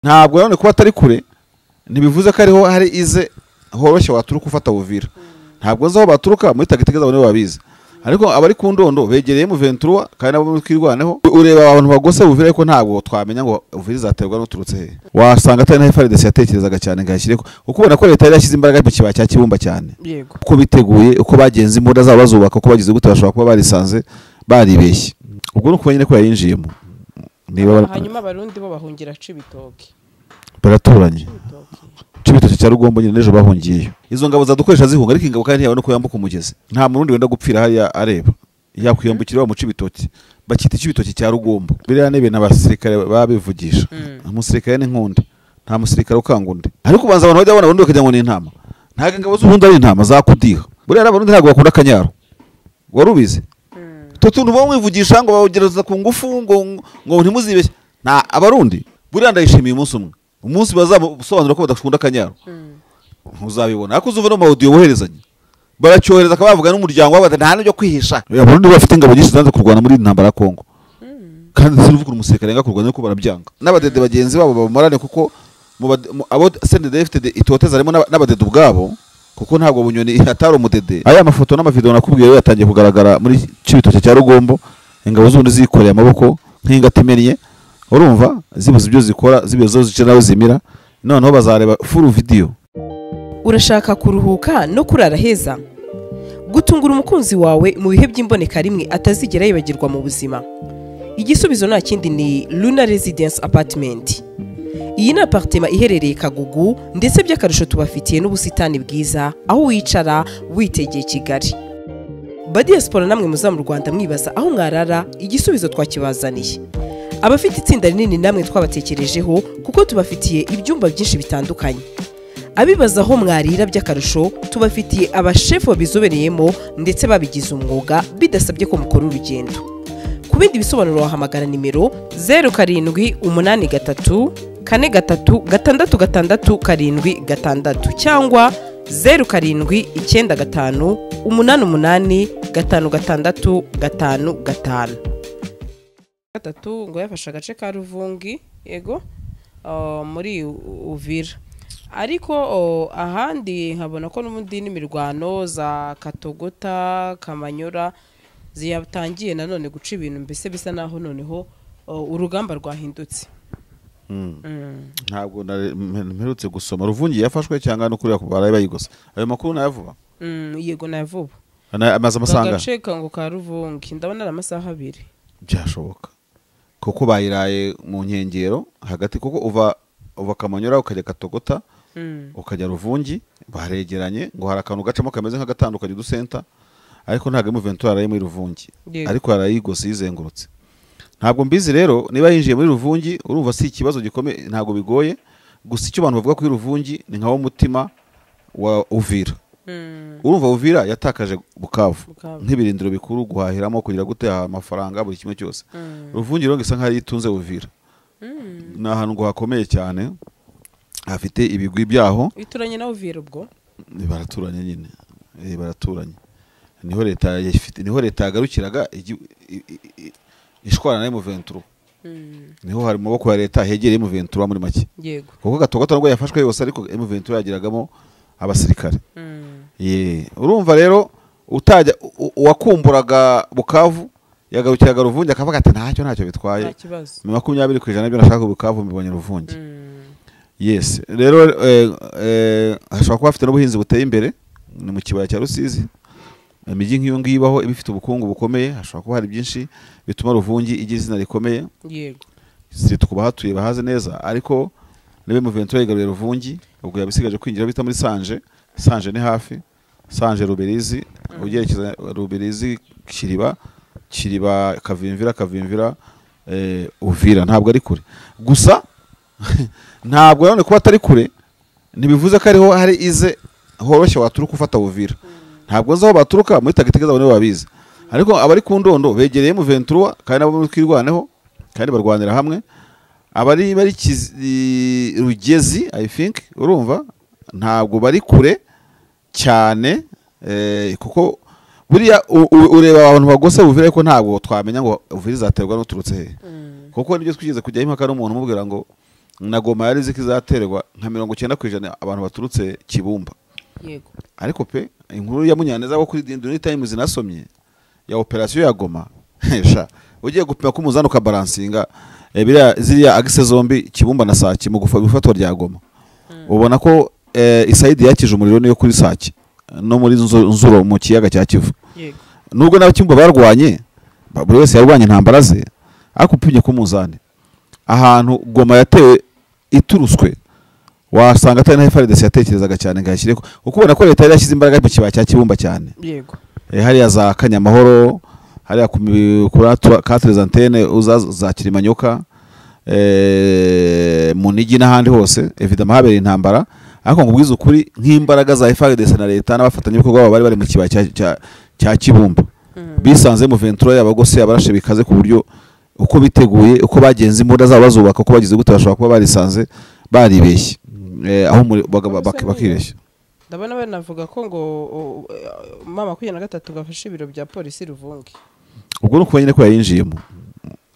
Ntabwo none kuba atari kure ntibivuze ko ariho hari ize horoshye waturuka ufata Uvira. Ntabwo nzi aho baturuka muri tagitike zabo nibo babizi. Ariko abari ku ndondo begereye M23 kandi nabo muri twirwaneho. Ureba abantu bagose Uvira ariko ntabwo twamenya ngo Uvira izaterwa n'uturutse he. Wasanga atari na FARDC yatekerezaga cyane ngo ayashyire kuko ubona ko leta yari yashyize imbaraga mu kibaya cya Kibumba cyane. Yego. Uko biteguye, uko bagenze imbunda zabo bazubaka, uko bagize gute bashobora kuba barisanze baribeshye. Ubwo nuko nyine ko yayinjiyemo. Niba hanyuma abarundi bo bahungira Cibitoke. Baraturanye. Cibitoke cya Rugombo nyine n'ejo bahungiyeyo. Izo ngabo zadukoresha zihunga ariko ingabo kandi ntiyabona uko yambuka umugezi. Nta murundi wenda gupfira hariya areba. Yakwiyambukira wa mu Cibitoke. Bakita Cibitoke cya Rugombo. Biriya ni ibintu abasirikare babivugisha. Umusirikare ni nkundi. Nta musirikare ukanga undi. Ariko ubanza abantu bajya babona abarundi bakagira ngo ni intama. Ntabwo ingabo z'uburundi ari intama zakudiha. Buriya abarundi ntabwo bakunda akanyaro. Wari ubizi? Tutuntu bo mwivugisha ngo bagereza ku ngufu ngo ntimuzibeshye. Na abarundi buriya ndayishimiye umunsi umwe. Umunsi bazasobanura ko badakunda akanyaro. Ntuzabibona. Ariko uzuva no mu audio boherezanye. Baracyohereza akabavuga n'umuryango wabo nta n'ibyo kwihisha. Abarundi bafite ingabo nyinshi zanze kurwana muri intambara ya Kongo. Kandi siruvuga umusirikare nga kurwana ko barabyanga. N'abadede bagenzi babo bamarane kuko abo CNDD-FDD itoteza harimo n'abadede ubwabo kuko ntabwo Bunyoni atari umudede. Aya mafoto n'amavideo nakubwiye yatangiye kugaragara muri Cibitoke cya Rugombo, ingabo z'ubundi zikoreye amaboko nk'ingata imennye. Urumva zibuze ibyo zikora zibizo zice nawe zimira, noneho bazareba full video. Urashaka kuruhuka no kurara heza, gutungura umukunzi wawe mu bihe by'imboneka rimwe atazigera yibagirwa mu buzima? Igisubizo nta kindi ni Luna Residence Apartment. Iyi ni apartment iherereye Kagugu, ndetse by'akarusho tubafitiye n'ubusitani bwiza aho wicara witegeye Kigali. Ba diaspora namwe muza mu Rwanda mwibaza aho mwarara, igisubizo twakibazaniye. Abafite itsinda rinini namwe twabatekerejeho kuko tubafitiye ibyumba byinshi bitandukanye. Abibaza aho mwarira by'akarusho tubafitiye abashefu babizobereyemo ndetse babigize umwuga bidasabye ko mukora urugendo. Ku bindi bisobanuro wahamagara nimero 0783 43 66 76 cyangwa 0795 88 56 55. Gatatu ngo yafashe agace ka Ruvungi, yego, muri Uvira. Ariko ahandi nkabona ko n'ubundi n'imirwano za Katogota, Kamanyora ziyatangiye nanone guca ibintu, mbese bisa naho noneho urugamba rwahindutse. Ntabwo mperutse gusoma Ruvungi yafashwe cyangwa no kuriya kubara bayigose. Ayo makuru nayavuba. Yego nayavuba. Amaze amasanga. Agace ngo ka Ruvungi ndabona ari amasaha 2. Byashoboka. Kuko bayiraye mu nkengero hagati kuko uva Kamanyora ukajya Katogota ukajya Ruvungi baregeranye ngo hari akantu gacamo kameze nk'agatandukanye udusenta, ariko ntabwo M23 yaraye muri Ruvungi. Ariko yarayigose yizengurutse. Ntabwo mbizi rero niba yinjiye muri Ruvungi, urumva si ikibazo gikomeye, ntabwo bigoye. Gusa icyo abantu bavuga kuri Ruvungi ni nka wo mutima wa Uvira. Urumva Uvira yatakaje Bukavu nk'ibirindiro bikuru guhahiramo kugira gute amafaranga buri kimwe cyose. Ruvungi rero isa nkaho yitunze Uvira. Ni ahantu ngo hakomeye cyane hafite ibigwi byaho. Ituranye na Uvira ubwo? Baraturanye nyine. Baraturanye. Niho leta ifite, niho leta yagarukiraga ishwana na M23. Niho hari mu maboko ya leta hegereye M23 muri make. Yego. Kuko Gatogota nubwo yafashwe yose ariko M23 yagiragamo abasirikare. Urumva rero utajya uwakumburaga Bukavu yagarukiraga Ruvungi akavuga ati ntacyo bitwaye. 20% byo nashaka Bukavu mbibonye Ruvungi. Yes, rero hashobora kuba afite n'ubuhinzi buteye imbere, ni mu kibaya cya Rusizi. Imijyi nk'iyo ngiyo ibaho ibifite ubukungu bukomeye, hashobora kuba hari byinshi bituma Ruvungi igira izina rikomeye. Yego. Sitwe bahatuye bahaze neza, ariko niba M23 yigaruye Ruvungi ubwo yabisigaje kwinjira bita muri Sanje. Sanje ni hafi, Sanje Ruberizi, ugerekeza Ruberizi Kiriba, Kiriba Kavimvira, Kavimvira Uvira, ntabwo ari kure. Gusa ntabwo none kuba atari kure ntibivuze ko ariho hari ize horoshye waturuka ufata Uvira. Ntabwo nzi aho baturuka muri tagitike zabo nibo babizi. Ariko abari ku ndondo begereye M23 kandi nabo muri twirwaneho kandi barwanira hamwe. Abari bari Rugezi I think, urumva ntabwo bari kure cyane, kuko buriya ureba abantu bagose Uvira ariko ntabwo twamenya ngo Uvira izaterwa n'uturutse he. Kuko nibyo twigeze kujya impaka n'umuntu umubwira ngo Na Goma yari izi ko izaterwa nka 90% abantu baturutse Kibumba. Yego. Ariko pe inkuru ya Munyaneza wo kuri The New Times nasomye ya operation ya Goma, sha ugiye gupima ko umuzano ukabalansinga biriya ziriya axe zombi Kibumba na Sake mu gufatwa rya Goma, ubona ko isayidi yakije umuriro niyo kuri Sake no muri Nzuro mu kiyaga cya Kivu. Yego. Nubwo n'abakimba barwanye, buri wese yarwanye intambara ze, ariko upimye ku muzane ahantu Goma yatewe ituruswe wasanga atari na FARDC yatekerezaga cyane ngo ayashyire, kuko ubona ko leta yari yashyize imbaraga mu kibaya cya Kibumba cyane. Yego. Hariya za Kanyamahoro, hariya kuri quatre antenne uza za Kilimanyoka, Munigi n'ahandi hose, évidemment habereye intambara, ariko ngo ubwize ukuri nk'imbaraga za FARDC na leta n'abafatanyabikorwa babo bari bari mu kibaya cya Kibumba, bisanze mu Ventura y'abagose abarashe bikaze ku buryo uko biteguye, uko bagenze imbunda zabo bazubaka, uko bagize gute, bashobora kuba barisanze baribeshye aho bakibeshya. Ndabona banavuga ko ngo mama 23 gafashe ibiro bya polisi Ruvungi. Ubwo nuko nyine ko yayinjiyemo.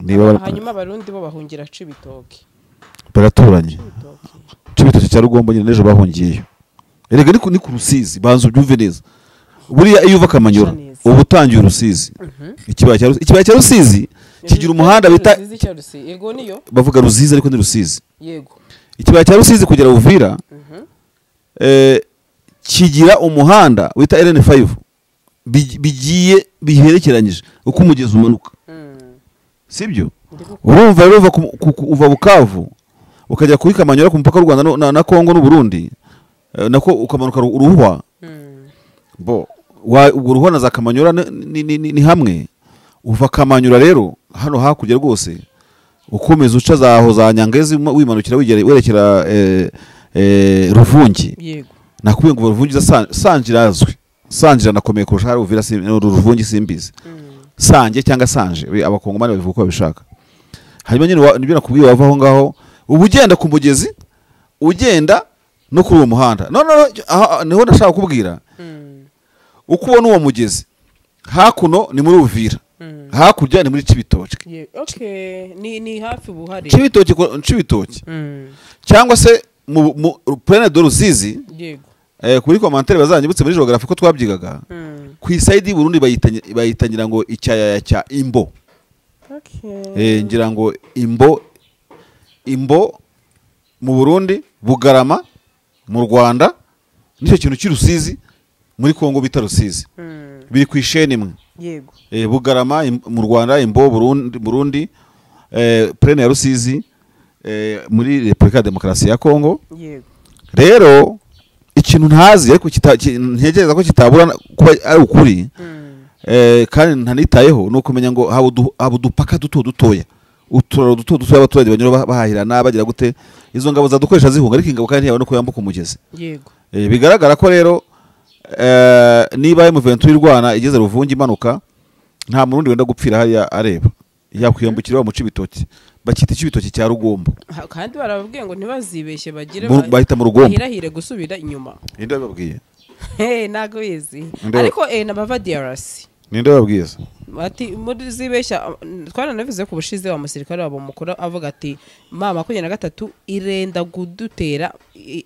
Niba hanyuma abarundi bo bahungira Cibitoke. Baraturanye. Cibitoke cya Rugombo nyine n'ejo bahungiyeyo. Erega ni ku Rusizi, banza ubyumve neza. Buriya iyo uva Kamanyura uba utangiye Rusizi. Ikibaya cya Rusizi kigira umuhanda bita yego niyo bavuga Rusizi ariko ni Rusizi. Yego. Ikibaya cya Rusizi kugera Uvira kigira umuhanda wita RN5 bigiye biherekeranyije uko umugezi umanuka. Sibyo? Urumva rero uva Bukavu ukajya kuri Kamanyura ku mupaka w'u Rwanda na Kongo n'u Burundi, nako ukamanuka Ruhwa. Bo ubwo Ruhwa na za Kamanyura ni hamwe. Uva Kamanyura rero hano hakurya rwose ukomeza uca zaho za Nyangezi wimanukira werekera Ruvungi. Yego. Nakubwiye ngo Ruvungi Sangira azwi. Sangira nakomeye kurusha hari Uvira Ruvungi simbizi. Sange cyangwa Sanje abakongomani babivuga uko babishaka. Hanyuma nyine nibyo nakubwiye wava aho ngaho uba ugenda ku mugezi ugenda no kuri uwo muhanda. No niho ndashaka kukubwira. Uko ubona uwo mugezi hakuno ni muri Uvira, hakurya ni muri Cibitoke. Okay, ni hafi buhari. Cibitoke. Cyangwa se mu Plaine de Rusizi. Yego. Kuri commentaire bazanyibutse muri geography ko twabyigaga. Ku iside y'u Burundi bayitangira ngo icyayaya cya Imbo. Okay. Ngira ngo Imbo mu Burundi, Bugarama mu Rwanda, nicyo kintu cy'Rusizi muri Kongo bita Rusizi. Biri ku isheni imwe. Yego. Bugarama mu Rwanda, Imbo Burundi, Plaine ya Rusizi muri Republika ya Demokarasi ya Kongo. Yego. Rero ikintu ntazi ariko ntekereza ko kitabura kuba ari ukuri, kandi ntanitayeho, ni ukumenya ngo haba udupaka duto dutoya, uturaro duto dutoya abaturage banyura bahahirana bagira gute, izo ngabo zadukoresha zihunga, ariko ingabo kandi ntiyabona uko yambuka umugezi. Yego. Bigaragara ko rero niba M23 irwana igeze Ruvungi imanuka, nta murundi wenda gupfira hariya areba, yakwiyambukira wa mu Cibitoke, bakita Cibitoke cya Rugombo. Kandi barababwiye ngo ntibazibeshye bagire bahita mu Rugombo, bahirahire gusubira inyuma. Ninde bababwiye? Ntago bizi. Ariko nabava DRC. Ninde bababwiye? Ati muzibeshya, twaranavuze ku bushize wa musirikare wabo mukuru avuga ati mama 23 irenda kudutera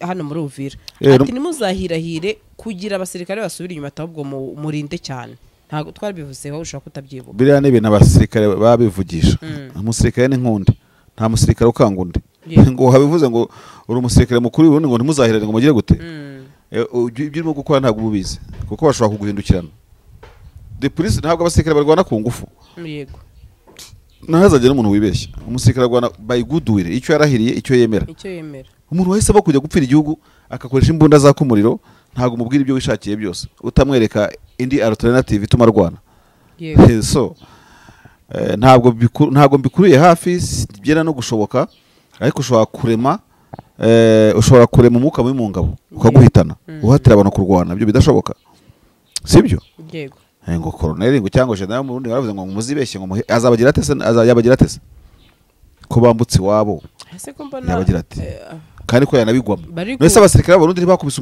hano muri Uvira. Ati nimuzahirahire kugira abasirikare basubira inyuma, ahubwo murinde cyane. Ntago twabivuzeho ushaka kutabyibuka. Biriya ni ibintu abasirikare babivugisha. Umusirikare ni nkundi, nta musirikare ukanga undi. Ngo habivuze ngo uri umusirikare mukuru ubundi ngo ntimuzahirane ngo mugire gute? Ibyo urimo gukora ntabwo ubizi, kuko bashobora kuguhindukirana. De police ntabwo abasirikare barwana ku ngufu. Yego. Ntahazagire umuntu wibeshya. Umusirikare arwana by goodwill, icyo yarahiriye, icyo yemera. Icyo yemera. Umuntu wahise kujya gupfira igihugu akakoresha imbunda zaka umuriro, ntabwo umubwira ibyo wishakiye byose, utamwereka indi alternative ituma arwana. Yego. So ntabwo mbikuriye hafi, byera no gushoboka, ariko ushobora kurema umwuka mubi mu ngabo ukaguhitana, uhatira abantu kurwana, ibyo bidashoboka. Sibyo? Yego. Ngo colonel ngo cyangwa general mu Burundi baravuze ngo muzibeshye ngo azabagira atese, azayabagira atese ko bambutse iwabo. Yabagira ati kandi ko yanabigwamo. None abasirikare b'Abarundi ntibakubise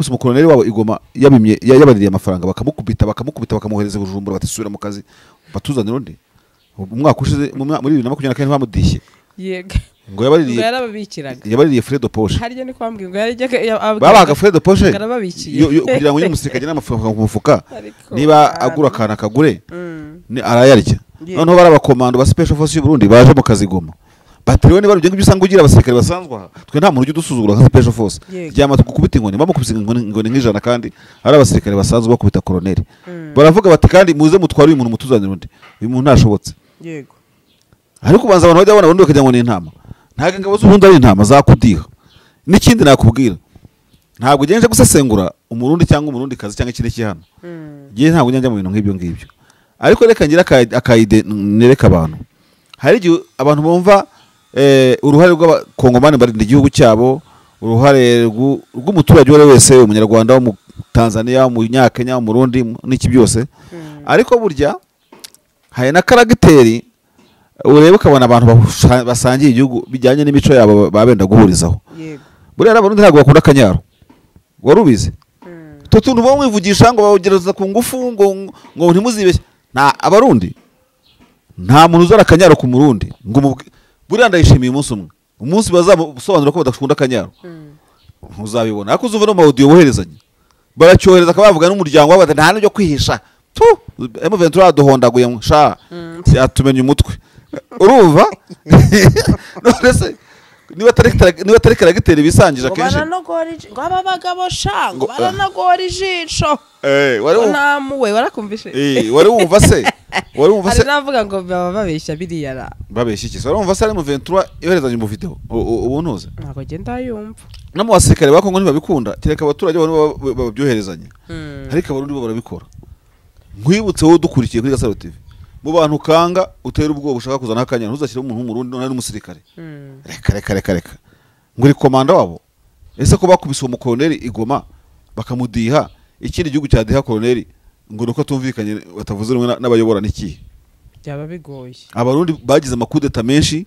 umukoloneli wabo igoma yabimye, yabaririye amafaranga, bakamukubita bakamuhereza Bujumbura, batisubira mu kazi batuzanira undi. Umwaka ushize muri 2024 ntibamudishye. Yego. Ngo yabaririye, yarababikiraga, yabaririye Fredo Poche. Harya ni kwambwira ngo yarajyaga babaga Fredo Poche kugira ngo umusirikare agire amafaranga ku mufuka, niba agura akantu akagure arayarya. Noneho barabakomando ba Special Force y'u Burundi baje mu kazigoma batiriwe niba ibyo ngibyo usanga ugira abasirikare basanzwe aha, twe nta muntu ujya udusuzugura nka Special Force. Ryama tukukubita inkoni, bamukubise inkoni nk'ijana kandi ari abasirikare basanzwe bakubita koroneri. Baravuga bati kandi muze mutware uyu muntu mutuzanire undi, uyu muntu ntashobotse. Yego. Ariko ubanza abantu bajya babona ubundi bakagira ngo ni intama. Ntabwo ingabo z'uburundi ari intama zakudiha. N'ikindi nakubwira, ntabwo ugenje gusesengura umurundi cyangwa umurundi kazi cyangwa ikindi kihano. Ngiye ntabwo njya mu bintu nk'ibyo ngibyo. Ariko reka ngira akayide nereka abantu. Hari igihe abantu bumva uruhare rw'abakongomani barinda igihugu cyabo, uruhare rw'umuturage uwo ari wese, umunyarwanda, mu Tanzania, mu Nyakenya, mu Burundi n'iki byose. Ariko burya hari na karagiteri ureba ukabona abantu basangiye igihugu bijyanye n'imico yabo babenda guhurizaho. Buriya abarundi ntabwo bakunda akanyaro, wari ubizi? Utwo tuntu bo mwivugisha ngo bagereza ku ngufu ngo ntimuzibeshye. Nta abarundi, nta muntu uzara akanyaro ku murundi ngo buriya ndayishimiye umunsi umwe, umunsi bazamusobanura ko badakunda akanyaro ntuzabibona. Ariko uzuva no mu audio boherezanye, baracyohereza akabavuga n'umuryango wabo bati nta n'ibyo kwihisha tu M23 aduhondaguye sha yatumenya umutwe. Urumva? None se niba atari karagiteri bisangije akenshi ngo aba bagabo sha ngo baranagora ijisho. Wari warakumvishe? Wari wumva se? Wari wumva se? Hari navuga ngo baba babeshya biriya ra. Babeshya iki? Wari wumva se ari M23 yoherezanye mu video ubu ntuze? Ntabwo genda yumva. No mu basirikare ba Kongo ntibabikunda, kereka abaturage bo babyoherezanye. Ariko abarundi bo barabikora. Nkwibutse wowe dukurikiye kuri Gasaro TV. Mu bantu kanga utera ubwoba ushaka kuzana akanya ntuzashyire umuntu w'umurundi none ari umusirikare. Reka reka reka reka. Ngo uri komanda wabo. Ese ko bakubise umukoloneli igoma bakamudiha, ikindi gihugu cyadiha koloneli ngo nuko tumvikanye batavuze rumwe n'abayobora niki? Byaba bigoye. Abarundi bagize amakudeta menshi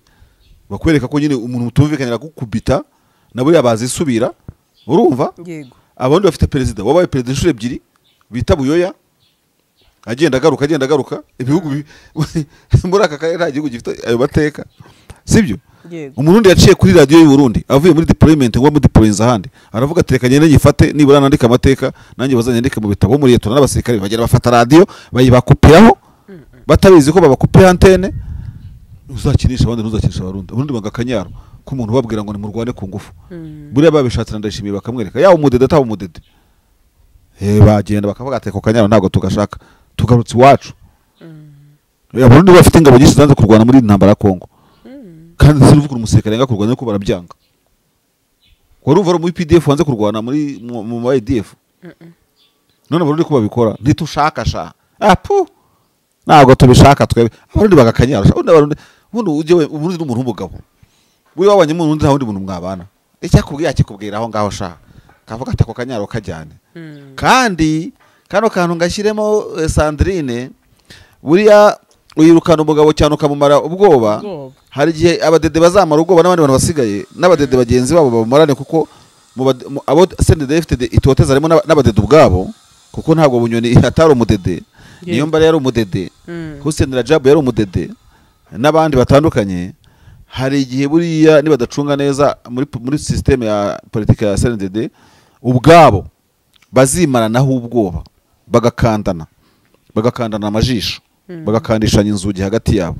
bakwereka ko nyine umuntu mutumvikanye arakukubita nabo yabazisubira, urumva? Yego. Abarundi bafite president wabaye president inshuro ebyiri bita Buyoya, agenda agaruka agenda agaruka, ibihugu muri aka karere nta gihugu gifite ayo mateka, sibyo? Umurundi yaciye kuri radio y'u Burundi avuye muri deployment ngo mu deployinza ahandi, aravuga ati reka ngende nyifate nibura nandika amateka nanjye bazanyandika mu bitabo muri yeto n'abasirikare bagera bafata radio bayibakupiraho batabizi ko babakupira antene. Uzakinisha abandi ntuzakinisha abarundi. Abarundi banga akanyaro ko umuntu babwira ngo ni murwane ku ngufu. Buriya babishatse ndashimiye bakamwereka yawo umudede ataba umudede. Bagenda bakavuga ati ko kanyaro ntabwo tugashaka, tugarutse iwacu. Abarundi bafite ingabo nyinshi zanze kurwana muri intambara ya Kongo. Kandi siruvuga umusirikare nga kurwana ko barabyanga. Wari uva muri PDF wanze kurwana muri mu ADF. None abarundi ko babikora ntitushaka sha. Apu ntabwo tubishaka twebe. Abarundi bagakanyara. Ubundi abarundi ubundi uje uburundi n'umuntu w'umugabo. Buri wabanye mu nda wundi muntu mwabana. Icyakubwiye akikubwira aho ngaho sha. Kavuga ati ko kanyaro kajyane. Kandi kano kantu ngashyiremo Sandrine, buriya uyirukana umugabo cyane ukamumara ubwoba. Hari igihe abadede bazamara ubwoba n'abandi bantu basigaye n'abadede bagenzi babo bamumarane, kuko abo CNDD-FDD itoteza harimo n'abadede ubwabo, kuko ntabwo Bunyoni atari umudede, niyo mbare yari umudede, Hussein Rajab yari umudede n'abandi batandukanye. Hari igihe buriya nibadacunga neza muri system ya politike ya CNDD ubwabo bazimaranaho ubwoba, bagakandana amajisho, bagakandishanya inzugi hagati yabo.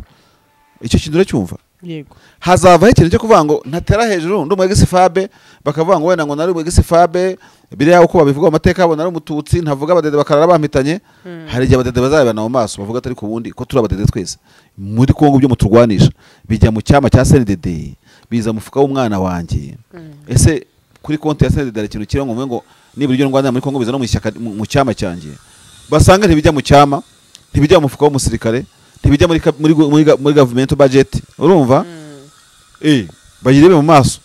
Icyo kintu uracyumva? Yego. Hazavaho ikintu cyo kuvuga ngo ntatera hejuru ndi umwegisifabe, bakavuga ngo wenda ngo nari umwegisifabe, biriya uko babivuga amateka yabo nari umututsi ntavuga abadede bakarara bampitanye. Hari igihe abadede bazabana mu maso bavuga atari ku bundi ko turi abadede twese muri Kongo byo muturwanisha bijya mu cyama cya CNDD, biza mufuka w'umwana wanjye. Ese kuri konti ya CNDD hari ikintu kiri ngo ngo nibura ibyo ndwanira muri Kongo biza no mu ishyaka mu cyama cyanjye, basanga ntibijya mu cyama, ntibijya mu mufuka w'umusirikare, ntibijya muri government budget, urumva? Bayirebe mu maso,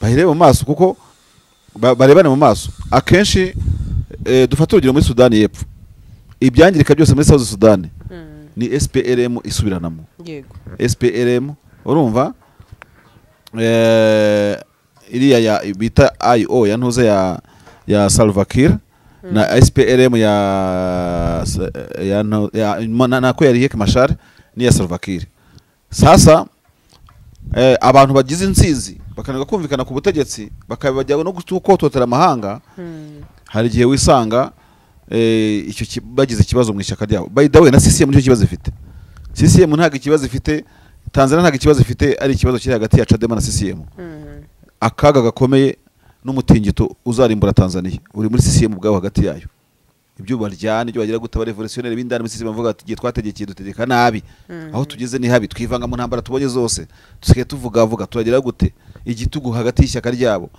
bayirebe mu maso, kuko barebane mu maso. Akenshi dufata urugero muri Sudani y'Epfo, ibyangirika byose muri South Sudan ni SPLM isubiranamo. Yego. SPLM urumva iriya ya bita IO ya ntuze ya Salva Kiir na SPLM ya nako ya Riek Machar ni ya Salva Kiir. Sasa Abantu bagize insinzi bakananga kumvikana ku butegetsi, bakabajya no gukototera amahanga. Hari igihe wisanga icyo bagize ikibazo mu ishyaka ryabo. By the way, na CCM nicyo kibazo ifite. CCM ntabwo ikibazo ifite, Tanzania ntabwo ikibazo ifite, ari ikibazo kiri hagati ya Chadema na CCM. Akaga gakomeye n'umutingito uzarimbura Tanzania uri muri CCM ubwabo hagati yayo. Ibyo baryana, ibyo bagira gute, abarevolutionnaire b'indani muri CCM bavuga ati igihe twategekeye dutegeka nabi, aho tugeze ni habi, twivanga mu ntambara tubonye zose, dusigaye tuvuga vuga, turagira gute, igitugu hagati y'ishyaka ryabo.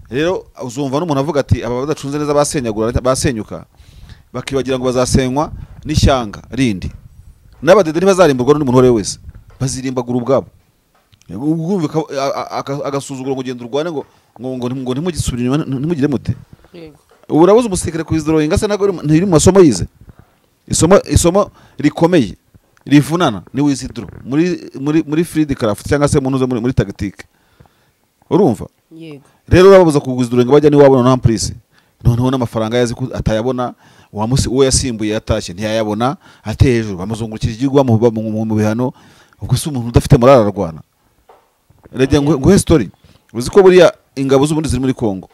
Rero uzumva n'umuntu avuga ati aba badacunze neza basenyagura, basenyuka, bakibagira ngo bazasenywa n'ishyanga rindi. N'abadede ntibazarimburwa n'undi muntu uwo ari we wese, bazirimbagura ubwabo. Ubwumva agasuzuguro ngo ugenda urwane ngo ngo ngo ntimugisubire inyuma, ntimugire mute. Ubu urabuze umusirikare kwizoroyinga se ntabwo ntiri mu masomo yize. Isomo rikomeye rivunana ni wizidro muri muri muri Friedcraft cyangwa se munuze muri tactique. Urumva? Yego. Rero urababuza kuguzidroyinga bajya ni wabona nta mprise. Noneho n'amafaranga yazi ko atayabona, wa musi uwo yasimbuye yatashye ntiyayabona, ateye hejuru bamuzungurukira igihugu mu bihano. Ubwo se umuntu udafite morale ararwana? Rege nguhe story. Uzi ko buriya ingabo z'ubundi ziri muri Kongo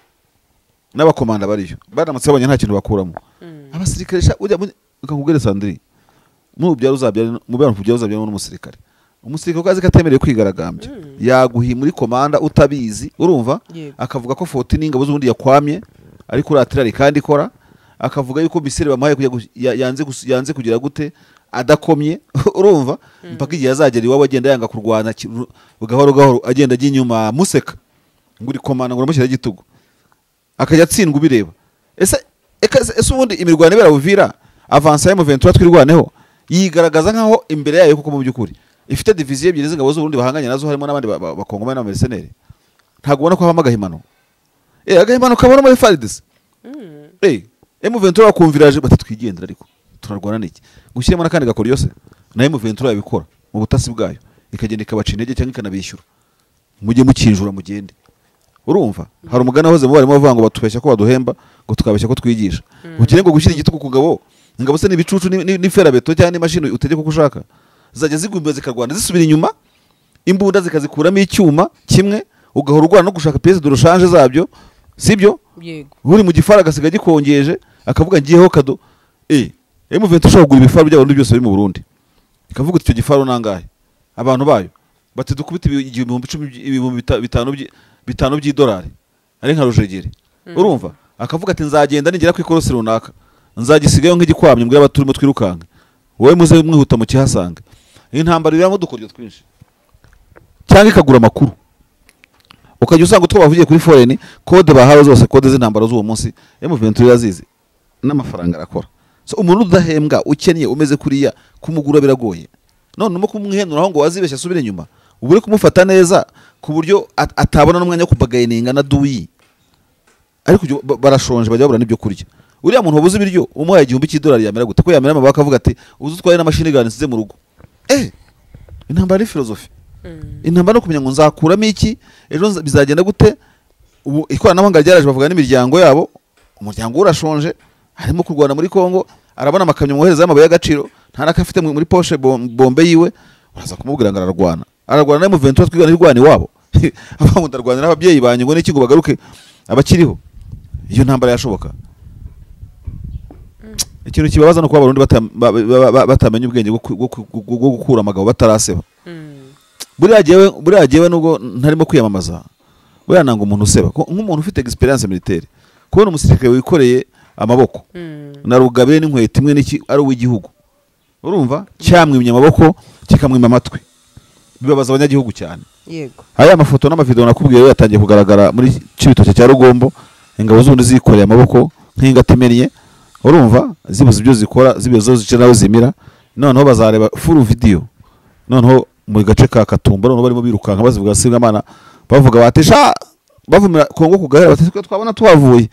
n'abakomanda bariyo baramutse babonye nta kintu bakuramo. Abasirikare sha ujya ukakubwira Sandrine, mu byaro uzabyara, mu byaro uzabyara n'umusirikare. Umusirikare ukazi katemereye kwigaragambya, yaguhi muri komanda utabizi, urumva? Akavuga ko 14 ingabo z'ubundi yakwamye ariko uratirari kandi ikora, akavuga yuko misiri bamuhaye kujya yanze kugira gute adakomye, urumva? Mpaka igihe azagera iwabo agenda yanga kurwana gahoro gahoro, agenda ajya inyuma museka ngo uri komanda ngo uramushyira igitugu, akajya atsindwa ubireba. Ese ubundi imirwano ibera Uvira, avance ya M23 twirwaneho yigaragaza nkaho imbere yayo, kuko mu by'ukuri ifite division ebyiri z'ingabo z'Uburundi bahanganye nazo, harimo n'abandi bakongomani n'abamercenaires. Ntabwo ubona ko habamo agahimano? Agahimano kabona muri FARDC. M23 bakumviraje bati twigendera, ariko turarwana n'iki? Gushyiramo n'akandi gakora yose na M23 yabikora mu butasi bwayo, ikagenda ikabaca intege cyangwa ikanabishyura, mujye mukinjura mugende. Urumva hari umugani wahoze mu barimo bavuga ngo batubeshya ko baduhemba, ngo tukabeshya ko twigisha. Ukire ngo gushyira igitugu ku ngabo, ingabo se n'ibicucu ni ferabeto cyangwa n'imashini utegeka uko ushaka, zajya zigumba zikarwana zisubira inyuma, imbunda zikazikuramo icyuma kimwe, ugahora urwana no gushaka pièce de rechange zabyo, sibyo? Yego. Uri mu gifara agasiga gikongeje akavuga ngiyeho kado. M23 ushobora kugura ibifaru by'abarundi byose biri mu Burundi, ikavuga iti icyo gifaru nangahe? Abantu bayo bati dukubite 10,000, 5,000 by'idolari ari nka rujegere. Urumva akavuga ati nzagenda nigera ku ikorosi runaka nzagisigayo nk'igikwamye, mbwira abaturimo twirukanka, wowe muze mwihuta mu kihasanga. Intambara ibamo udukoryo twinshi, cyangwa ikagura amakuru, ukajya usanga utwo bavugiye kuri foreign code bahawe zose, code z'intambara z'uwo munsi M23 irazizi, n'amafaranga arakora. So umuntu udahembwa ukennye umeze kuriya kumugura biragoye. None urimo kumwihenuraho ngo wazibeshya asubire inyuma, uba uri kumufata neza ku buryo atabona n'umwanya wo kubagayininga na duyi. Ariko barashonje, bajya babura n'ibyo kurya. Uriya muntu wabuze ibiryo umuhaye 1000 cy'idolari yamera gute? Ko yamera amaboko akavuga ati uzi utwaye n'amashini gani nsize mu rugo. Intambara ni filozofi. Intambara no kumenya ngo nzakuramo iki ejo, bizagenda gute. Ubu ikoranabuhanga ryaraje, bavuga n'imiryango yabo, umuryango we urashonje, harimo kurwana muri Kongo, arabona amakamyo mwohereza y'amabuye y'agaciro, nta n'ako afite muri poche bombe yiwe, uraza kumubwira ngo ararwana. Ararwana na M23 twigana irwana iwabo. Avuga ngo ndarwana n'ababyeyi banjye ngo n'iki ngo bagaruke abakiriho. Iyo ntambara yashoboka. Ikintu kibabaza no kuba Abarundi batamenya ubwenge bwo gukura amagabo bataraseba. Buriya jewe nubwo ntarimo kwiyamamaza, buriya nanga umuntu useba. Nk'umuntu ufite experience militaire, kubona umusirikare wikoreye amaboko na rugabire n'inkweto imwe n'iki ari uw'igihugu, urumva cyamwimye amaboko kikamwima amatwi, bibabaza abanyagihugu cyane. Aya mafoto n'amavideo nakubwiye rero yatangiye kugaragara muri Cibitoke cya Rugombo, ingabo z'ubundi zikoreye amaboko nk'ingata imennye, urumva zibuze ibyo zikora, zibuze zo zica naho zimira. Noneho bazareba full video noneho mu gace ka Katumba, noneho barimo birukanka bazivuga singamana, bavuga bati sha, bavumira Kongo ku gahera, bati twe twabona tuhavuye.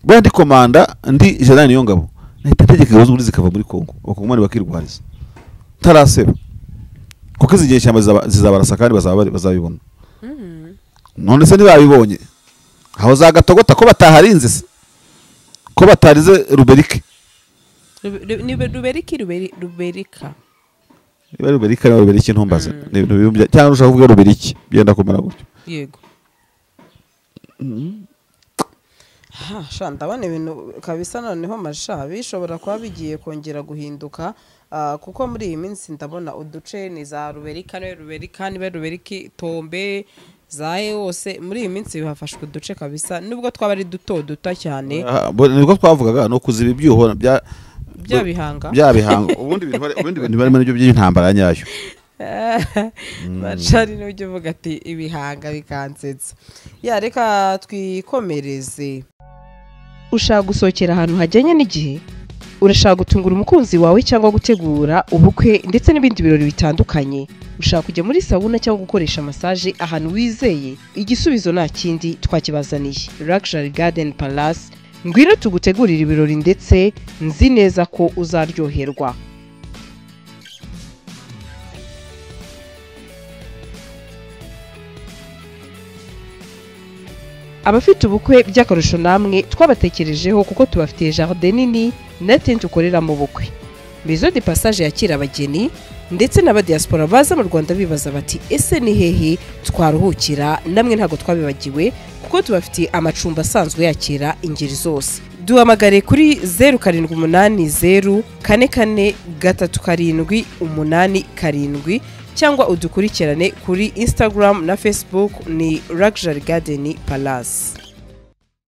Buriya ndi komanda, ndi General Niyongabo, nahita ntegeka ingabo z'ubundi zikava muri Kongo, abakongomani bakirwariza ntaraseba, kuko izi gihe ishyamba zizabarasa kandi bazabibona. None se ntibabibonye aho za Gatogota ko bataharinze se, ko batarize Ruberike? Ni Ruberiki, Ruberika. Niba Ruberika, niba Ruberiki, ntumbaze. Ni ibintu bibumbye, cyangwa ushaka kuvuga Ruberiki, byenda kumera gutyo. Yego. Ha, sha, ndabona ibintu kabisa noneho masha bishobora kuba bigiye kongera guhinduka, kuko muri iyi minsi ndabona uduce ni za Ruberika, niba Ruberika, niba Ruberiki, Tombe zahe hose muri iyi minsi hafashwe uduce kabisa, nubwo twaba ari duto duto cyane. Ah, nibwo twavugaga no kuziba ibyuho bya Bya bihanga. Bya bihanga. Ubundi ibintu barimo nibyo by'intambara nyayo. Macari n'ujya uvuga ati ibihanga bikansetsa. Ya, reka twikomereze. Ushaka gusohokera ahantu hajyanye n'igihe? Urashaka gutungura umukunzi wawe cyangwa gutegura ubukwe ndetse n'ibindi birori bitandukanye? Ushaka kujya muri sauna cyangwa gukoresha massage ahantu wizeye? Igisubizo nta kindi, twakibazaniye, Luxury Garden Palace. Ngwino tugutegurire ibirori, ndetse nzi neza ko uzaryoherwa. Abafite ubukwe by'akarusho namwe twabatekerejeho, kuko tubafitiye jardin nini na tente ukoreramo ubukwe, maison de passage yakira abageni ndetse n'abadiaspora baza mu Rwanda bibaza bati: "Ese ni hehe twaruhukira?" Namwe ntabwo twabibagiwe, kuko tubafitiye amacumbi asanzwe yakira ingeri zose. Duhamagare kuri 0780443787 cyangwa udukurikirane kuri Instagram na Facebook, ni Luxury Garden Palace.